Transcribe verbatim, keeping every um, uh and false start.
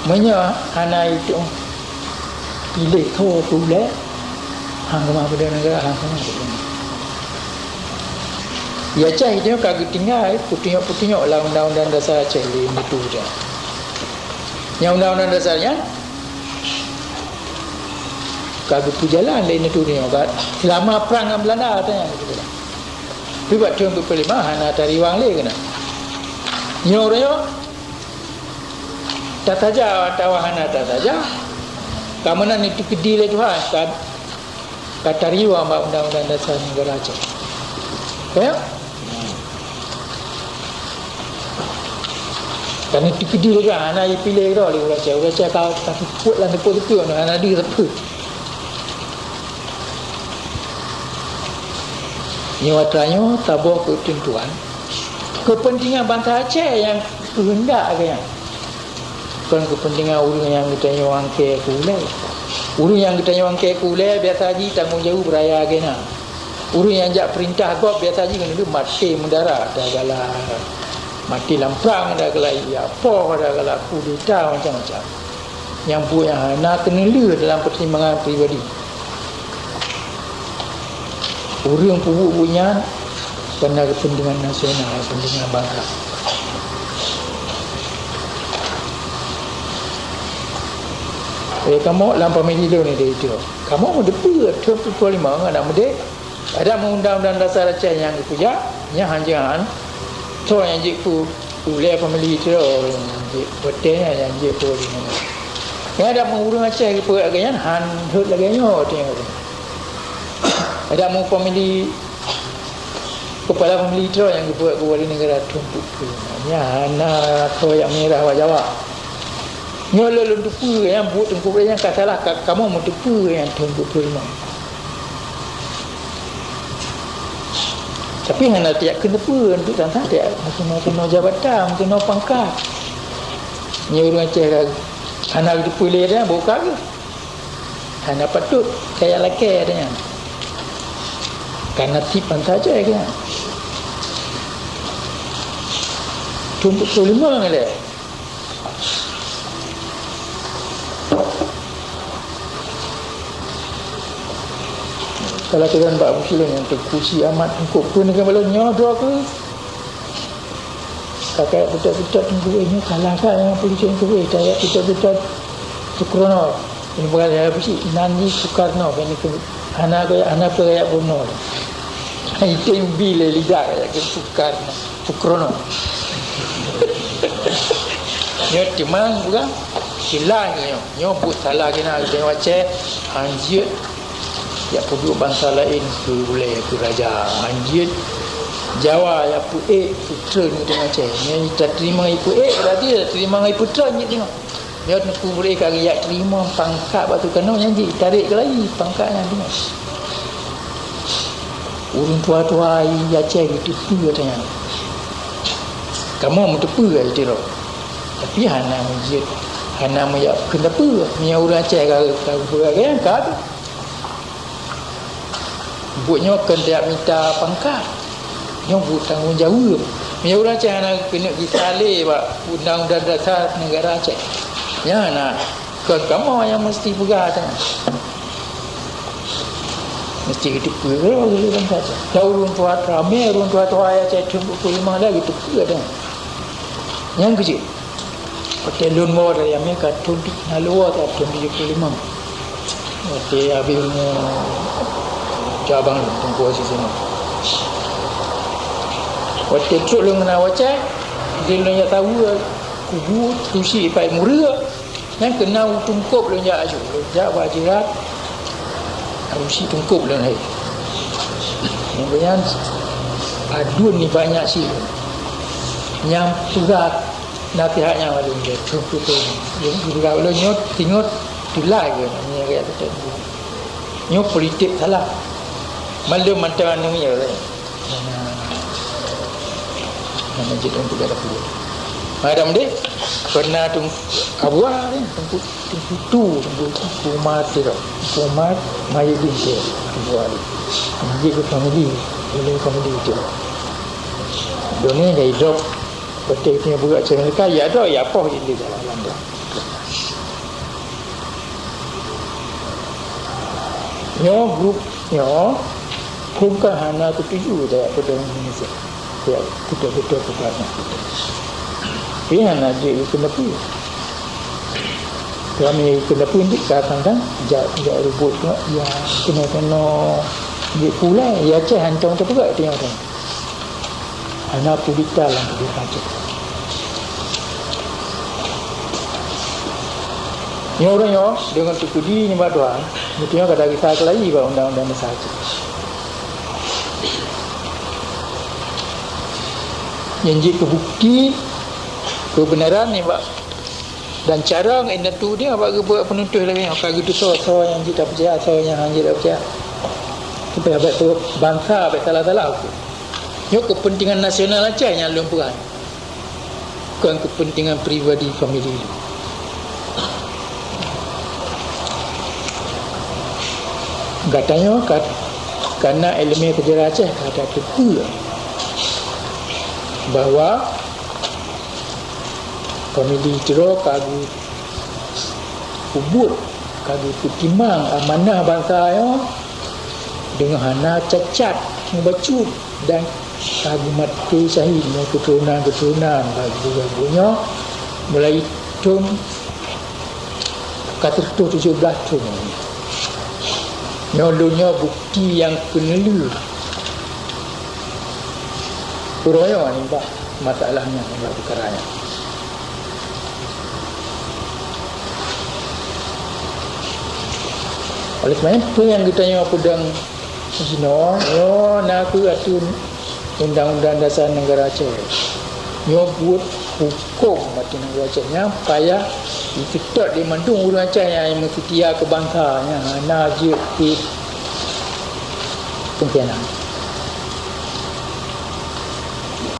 Meunyoe hana itu piléh tho keu ulée, hang keumah peudeueng neugara, hang keumah peudeueng. Ya cah itu ka geutinggai peutunyok-peutunyok lam Undang-Undang Dasar Aceh lé Natu nyan. Nyang Undang-Undang Dasar nyan ka geupeujalan lé Natu nyoe ka seulama prang ngon Beulanda, tanyong. Tapi bak thôn peuet ploh lima hana tariwang lé keunan. Nyoe uroe nyoe tataja atawa hana tataja, ka meunan neuteukeudi lé Tuhan, ka, ka tariwang bak Undang-Undang Dasar Negara Aceh. Ya? Ka neuteukeudi lé Tuhan, hana jipiléh droe lé ureueng Aceh. Ureueng Aceh ka, ka teupeuet lam teupeu-teupeu, hana deuh teupeu. Nyoe atra nyoe saboh keuteuntuan keupeuntengan bansa Aceh nyang keuheundak lagée nyan. Kon keupeuntengan ureueng nyang geutanyoe angkée keu ulée. Ureueng nyang geutanyoe angkée keu ulée biasa jih tanggong jaweueb raya lagée na. Ureueng nyang jak peurintah gob biasa jih keuneulheueh maté meudara, dagala maté lam prang, dagala jak poh, dagala kudeta, macam-macam. Nyang buet nyang hana keuneulheueh dalam peutimbangan pribadi. Ureueng peubuet buet nyan karena keupeuntengan nasional, keupeuntengan bansa. Eh, kamoe lam famili lôn ni dari tu. Kamoe meuteupeue thôn peuet ploh lima ngon aneuk muda. Adak meu Undang-Undang Dasar Aceh nyang geupeujak, nyan hanjeuet. Soe nyang jeuet keu ulée famili tu, nyang jeuet watée nyan, nyang jeuet keu ureueng nyan. Nyan adak meu ureueng Aceh geupeugah lagée nyan, han rhot lagée nyoe watée nyan. Adak meu famili, keupala famili tu nyang geupeugah keu wali neugara thôn peuet ploh lima. Nyan hana soe nyang meunyeurah bak Jawa. Nyoe lôn, lôn teupeue nyang buet Teungku Ibrahim nyang ka salah, ka, kamoe meuteupeue nyang Teungku Ibrahim. Tapi hana tajak kheun teupeue, untuk tantang tajak meutunoe-tunoe jabatan, meutunoe pangkat. Nyoe ureueng Aceh ka hana geuteupeue lé dah, buka geuh. Hana patut kaya lakée dah nyan. Ka nasib bansa Aceh nyan. Teungku Ibrahim lé. Kalau keunan bak Muslim nyang teukusi amat, eungkôt pun dengan balon nyoe droe keuh. Kakak peutot-peutot Teungku Ibrahim nyoe kalah ka dengan polisi Teungku Ibrahim. Kakak peutot-peutot Sukrono. Ini bukan saya besi, nan di Sukarno, kan itu. Hana kaya, hana kaya Bruno. Itu yang bila lidah kaya ke Sukarno. Sukrono. Nyoe teuma bukan silai nyoe. Nyoe buet salah keunan geutanyoe Aceh, hanjeuet jak peuduek bansa laén keu ulée, keu raja. Hanjeuet Jawa jak peuék peutreun geutanyoe Aceh. Nyoe tateurimong ipeuék, berarti tateurimong ipeutreun jih teungoh. Nyoe Teungku Ibrahim ka geujak teurimong pangkat bak Sukarno nyan jih, tarek keulai pangkat nyan teungoh. Ureueng tuha-tuha di Aceh geuteupeue ata nyan. Kamoe meuteupeue ata nyan. Tapi hana meujeuet, hana meujak kheun teupeue. Meunyoe ureueng Aceh ka, ka geupeugah lagée nyan ka. Buet nyoe kon tajak mita pangkat. Nyoe buet tanggong jaweueb. Meunyoe ureueng Aceh hana keuneuk jisalé bak Undang-Undang Dasar Negara Aceh. Nyan na. Kon kamoe nyang meuseuti peugah ata nyan. Meuseuti geuteupeue keudroe lé bansa Aceh. Lam ureueng tuha ramé, ureueng tuha-tuha Aceh thôn dua puluh lima lagée geuteupeue ata nyan. Nyang keujeuet, watée lôn woe dari Amerika thôn tu, na lôn woe thôn tujoh puluh lima. Watée habéh meunyoe cabang lôn Teungku Aziz Zainal. Watée trok lôn keunan Aceh, di lôn jak saweue kubu Tusi Ipai Mureu. Nyang keunan u Teungkop lôn jak aju, lôn jak bak jirat, Tusi Teungkop lôn hai. Nyang nyan aduen nibak nyak syiek lôn. Nyang peugah naseuhat nyang lôn jaweueb, contoh lôn. Nyang peugah lôn nyoe, singoh teulai keu nyan, nyan rakyat keutai. Nyoe politik salah. Malum mantong anu nyoe. Hana, hana jeuet untuk dalam kubur. Madam deh, pernah tung abuah ni, tungku, tungku tu, tungku, tungku mati tau. Tungku mat, mayat bingkai, abuah ni. Jeuet ke family, oleh family tu. Dunia jadi drop, betul punya burak cerita, ya dah, ya apa je dia dalam dah. Nyoe grup nyoe hukôm ka hana teutuju tajak peudong Indonesia. Ya, beutôi-beutôi peugah nyan. Tapi hana jeuet keuneupeu. Kami keuneupeu nyoe kadang-kadang jak, jak ribot nyoe, ya, keunoe-keunoe jeuet pulai, ya, ceh hancong teupeugah tiang-tiang. Hana peurintah lam keudroe Aceh. Nyoe ureueng nyoe deungon teukeudi nibak Tuhan, meuteunyoe ka tagisa keulayi bak undang-undang desya Aceh. Nyang jeuet keu bukeuti keubeunaran nibak dan cara ngon indatu dia bak geubuet peununtoh lagèe nyoe, ka geutusoe soe nyang jeuet tapeucaya, soe nyang hana jeuet tapeucaya. Supaya bèk bansa bèk salah-salah ukeue. Nyoe keupeuntengan nasional Aceh nyang lôn peugah, kon keupeuntengan pribadi famili. Gata nyoe ka, kana ileumèe sejarah Aceh ka tateupeue bahwa famili droe ka geu- peubuet, ka geupeutimang amanah bansa nyoe deungon hana cacat mubacut dan ka geumaté syahid ngon keuturonan-keuturonan lagu-lagu nyoe mulai thon ka sireutoh tujoh blaih thon. Nyoe lôn nyoe bukeuti nyang keuneulheueh uroe nyoe nibak masalah nyan, nibak peukara nyan. Oleh sebab nyan, peue nyang geutanyoe peudong jinoe, nyoe na kheueh ateueh Undang-undang Dasar Negara Aceh. Nyoe buet hukôm ateueh negara Aceh nyang payah jiseutôt lé mandum ureueng Aceh nyang meuseutia keu bansa, nyang hana jeuet keu pengkhianat.